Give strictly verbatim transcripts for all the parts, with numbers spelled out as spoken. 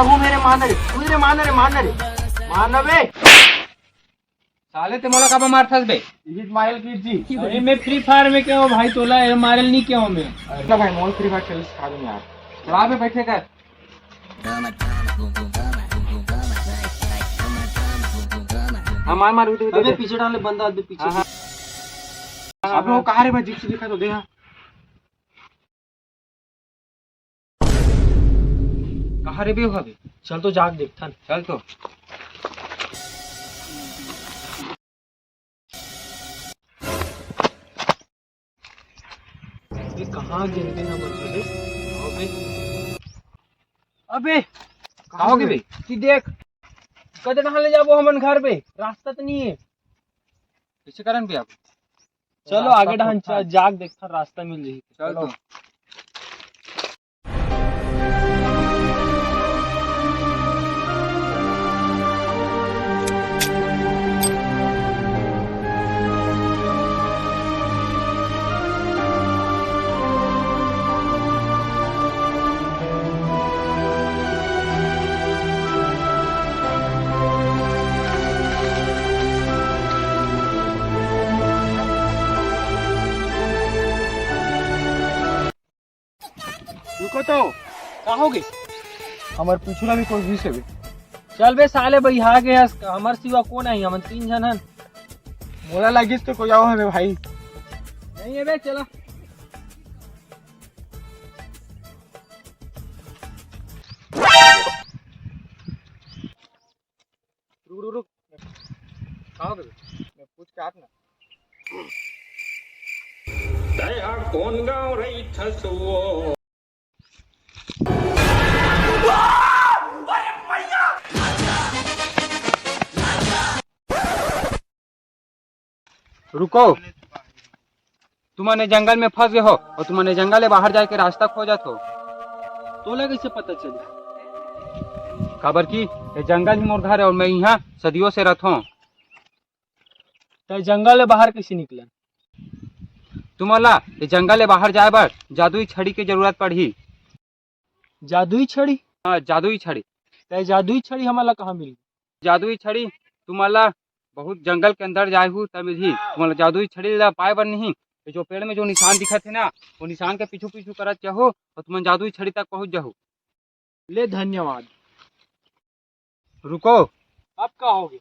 वो मेरे मानरे, वो मेरे मानरे, मानरे, मानवे। साले ते मोला काबर मारथस बे? इहित मारल की जी। अरे मैं फ्री फायर में क्या हो भाई, तोला ये मारल नहीं क्या हो मैं? अरे भाई मोल फ्री फायर खेल सिखा दूं यार। चला बे बैठे कर। हाँ मार मार उधर अबे उधर। पीछे डाले बंदा अबे पीछे। हाँ, हाँ। अबे वो कहाँ रे भाई जिप्सी दिखा तो दे यहाँ। कहाँ रे बे हो अभी? चल तो जाके देखथन। चल तो। ये कहाँ गिर गए हमर घर बे? अबे, अबे, कहाँ हो गए बे? तू देख, कदे कहाँ ले जाबो हमन घर बे? रास्ता तो नहीं है। कैसे करन बे आप? चलो रास्ता आगे डहन पक्का। चा-, जाग देखथन, रास्ता मिल जाही। चल चलो। तो। रुको तो। का हो गे? हमर पीछू ला भी कोई घिस हे बे। चल बे साले, बइहा गे हस, हमर सिवा कोन आही? हमन तीन झन हन। मोला लगिस तो कोई अउ हवे भाई। नहीं है बे, चला। रुक, रुक, रुक। का हो गे? मैं पूछ के आत ना। तैं हा कोन गाँव रहिथस वो? रुको, तुमन ए जंगल में फंस गए हो अउ तुमन ए जंगल ले बाहर जाए के रास्ता खोजत हो। तोला कैसे पता चली? काबर कि ये जंगल ही मोर घर है अउ मैं इहाँ सदियों से रहथों। तै जंगल ले बाहर कैसे निकलन? तुमन ला ये जंगल ले बाहर जाए बर जादुई छड़ी के जरूरत पड़ही। जादुई छड़ी? हाँ, जादुई छड़ी। तै जादुई छड़ी हमन ला कहाँ मिलही? जादुई छड़ी तुमन ला बहुत जंगल के अंदर जाए हू तब मिलही। तुमन ला जादुई छड़ी ला पाए बर नहीं, ये जो पेड़ में जो निशान दिखत हे ना, वो निशान के पीछू पीछू करत जाहू अउ तुमन जादुई छड़ी तक पहुँच जाहू। ले धन्यवाद। रुको। अब का हो गे?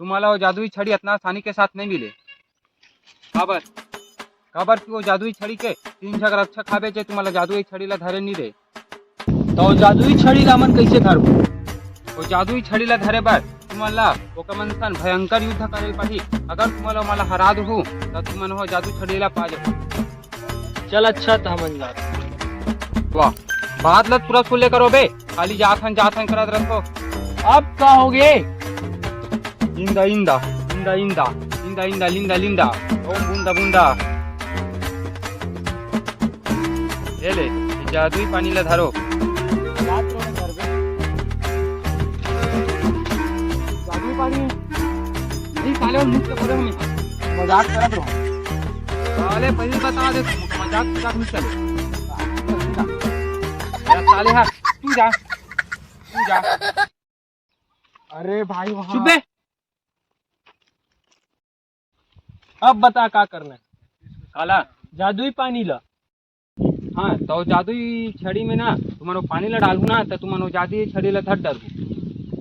तुमन ला वो जादुई छड़ी अतना आसानी के साथ नहीं मिले। काबर? काबर कि वो जादुई छड़ी के तीन झक रक्षक हावे जे तुमन ला जादुई छड़ी ला धरे नहीं दे। तो जादुई छड़ी ला हमन कैसे धरबो? वो जादुई छड़ी ला धरे बर तुमन ला ओकर मन सन भयंकर युद्ध करे पड़ही। अगर तुमन ला ओमन ला हरा देहू, त तुमन वो जादुई छड़ी ला पा जाहू। चल अच्छा, त हमन जात। वाह, बात ल पूरा सुन ले करो बे, खाली जात हन, जात हन करत रहो। अब का हो गे? इंदा, इंदा, इंदा, इंदा, लिंदा, लिंदा। ओम बूंदा, बूंदा। ये ले, ये जादुई पानी ला धरो। जादुई पानी? नहीं, साले, मुझसे बोले हमें। मजाक करत रहो। साले, पहले बता दे, मजाक, मजाक नहीं चले। यार, साले, हाँ, तू जा, तू जा। अरे भाई, वहाँ चुप बे। अब बता, का करना है? काला? जादुई पानी ला। हाँ, तो जादुई छड़ी में ना, तुमन वो पानी ला डालहू ना, तो तुमन वो जादुई छड़ी ला धर डालहू।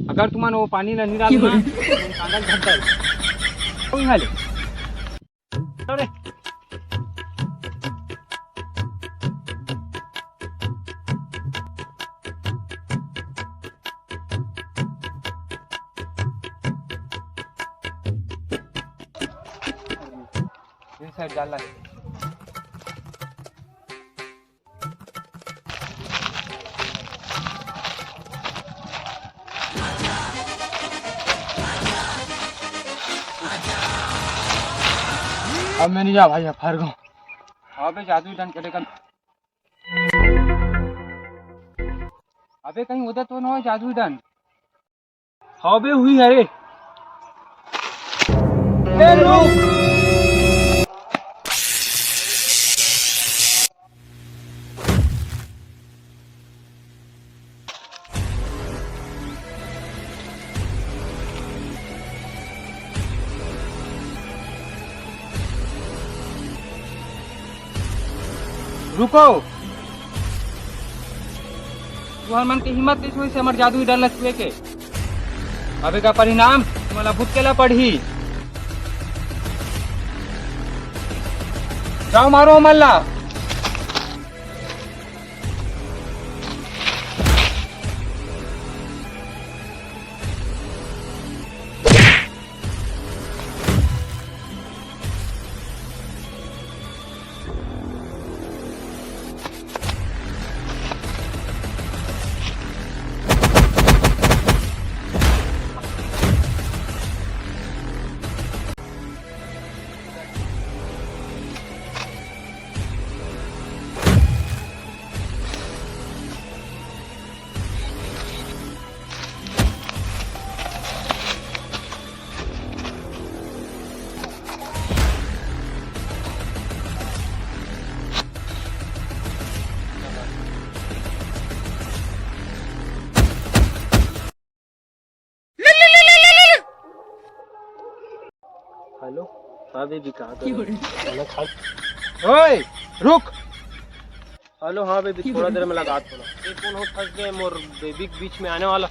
अगर तुमन वो पानी ला नहीं डालहू ना, तो तुमन कांदा ला धर डालहू। कोई हाले? अरे। ये साइड डाल ला। अब मैं नहीं जा भाई, अब हार गो। अबे जादू डंड चलेगा। अबे कहीं उधर तो ना हो जादू डंड। हाँ बे, हुई है रे। ए, रुक। रुको, तुहर मन के हिम्मत कइसे होइस हमर जादुई डंडा छुए के? अबे का परिणाम तुमन ला भुगते ला पड़ही। जाओ मारो हमन ला। हेलो, हाँ बेबी, कहाँ पे हो? खाना खा। ओए, रुक। हेलो, हाँ बेबी, थोड़ा देर में लगात हँव ना। ये कौन हो, फंस गए मोर बेबी के बीच में आने वाला।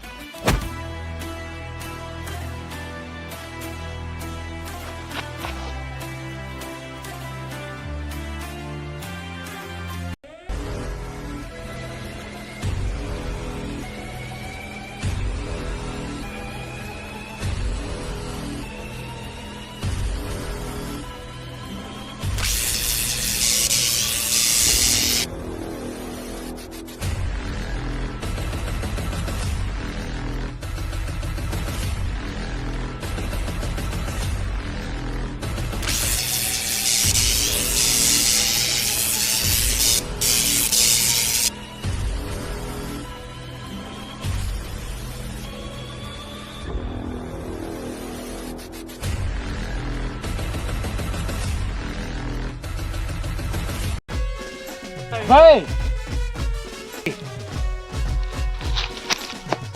भाई,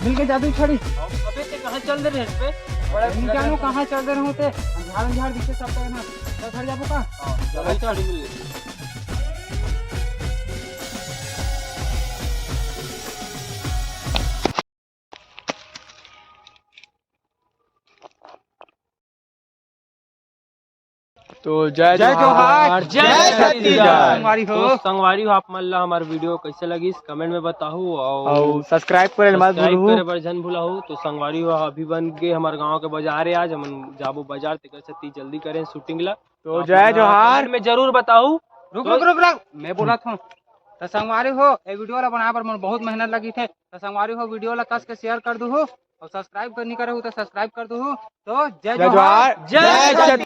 मिल के जादू छड़ी। अबे ते कहाँ चल दे रहे हैं बे? बड़ा नहीं जानू कहाँ चल दे रहे होते। झाड़ झाड़ दिखे सब ना। तो घर जाबो का? हाँ, चल, चल। तो जय जय जोहार, जोहार, जय जय छत्तीसगढ़। छत्तीसगढ़। संगवारी हो। तो संगवारी हो, आप मन ला हमार वीडियो कैसे लगिस, कमेंट में बताहू अउ अउ सब्सक्राइब करे ल मत सब्सक्राइब भूलहू। करे बर झन भूलहू। तो संगवारी हो, अभी बन के हमार गांव के बाजार है, आज हमन जाबो बाजार, तेकर सेती जल्दी करें शूटिंग ला। तो तो आप जय मन जोहार। कमेंट में जरूर बताहू। रुक, तो रुक, रुक, रुक, मैं बोलत हूँ। तो संगवारी हो, ए वीडियो ला बनाए बर मोर बहुत मेहनत लगी थे। तो संगवारी हो, वीडियो ला कस के शेयर कर दूहू अउ सब्सक्राइब कर, नहीं करे हो तो सब्सक्राइब कर दूहू। तो जय जय जोहार, जोहार, जय जय छत्तीसगढ़।